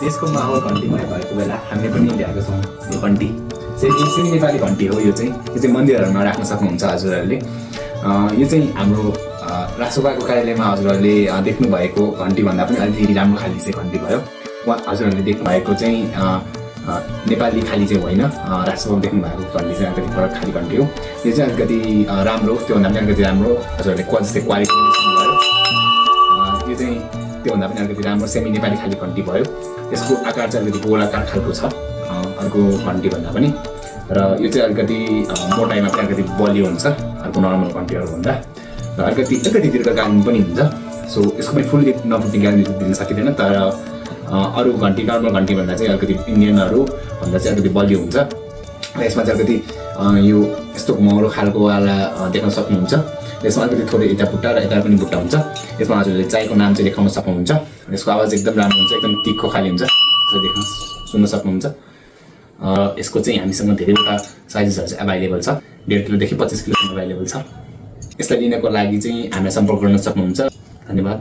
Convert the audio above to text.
देशको माहौल घन्टीमय भएको बेला हामीले पनि ल्याएको छौँ यो घन्टी चाहिँ नेपाली घन्टी हो। यो चाहिँ मन्दिरहरूमा राख्न सक्नुहुन्छ हजुरहरूले। यो चाहिँ हाम्रो राष्ट्रसभाको कार्यालयमा हजुरहरूले देख्नु भएको घन्टी भन्दा पनि अलिकति राम्रो खाली चाहिँ घन्टी भयो। हजुरहरूले देख्नु भएको चाहिँ नेपाली खाली चाहिँ होइन, राष्ट्रसभामा देख्नु भएको घन्टी चाहिँ अलिकति फरक खाली घन्टी हो। यो चाहिँ अलिकति राम्रो, त्योभन्दा पनि अलिकति राम्रो हजुरहरूले जस्तै क्वालिटी भयो। यो चाहिँ त्योभन्दा पनि अलिकति राम्रो सेमी नेपाली खाली घन्टी भयो। यसको आकार चाहिँ अलिकति गोलाकार खालको छ अर्को घन्टी भन्दा पनि, र यो चाहिँ अलिकति मोटाइमा पनि अलिकति बलियो हुन्छ अर्को नर्मल घन्टीहरूभन्दा, र अलिकति दीर्घकालीन पनि हुन्छ। सो यसको पनि फुल्ली नफुट्ने ग्यारेन्टी दिन सकिँदैन, तर अरू घन्टी नर्मल घन्टी भन्दा चाहिँ अलिकति इन्डियनहरू भन्दा चाहिँ अलिकति बलियो हुन्छ। र यसमा चाहिँ अलिकति यो यस्तो घुमाउरो खालको वाला देख्न सक्नुहुन्छ। यसमा अलिकति थोरै यता बुट्टा र यता पनि बुट्टा हुन्छ। यसमा हजुरले चाहिएको नाम चाहिँ लेखाउन सक्नुहुन्छ। यसको आवाज एकदम राम्रो हुन्छ, एकदम तिखो खाली हुन्छ, देख्न सुन्न सक्नुहुन्छ। यसको चाहिँ हामीसँग धेरैवटा साइजेसहरू चाहिँ एभाइलेबल छ, 1.5 किलोदेखि 25 किलोसम्म एभाइलेबल छ। यसलाई लिनको लागि चाहिँ हामीलाई सम्पर्क गर्न सक्नुहुन्छ। धन्यवाद।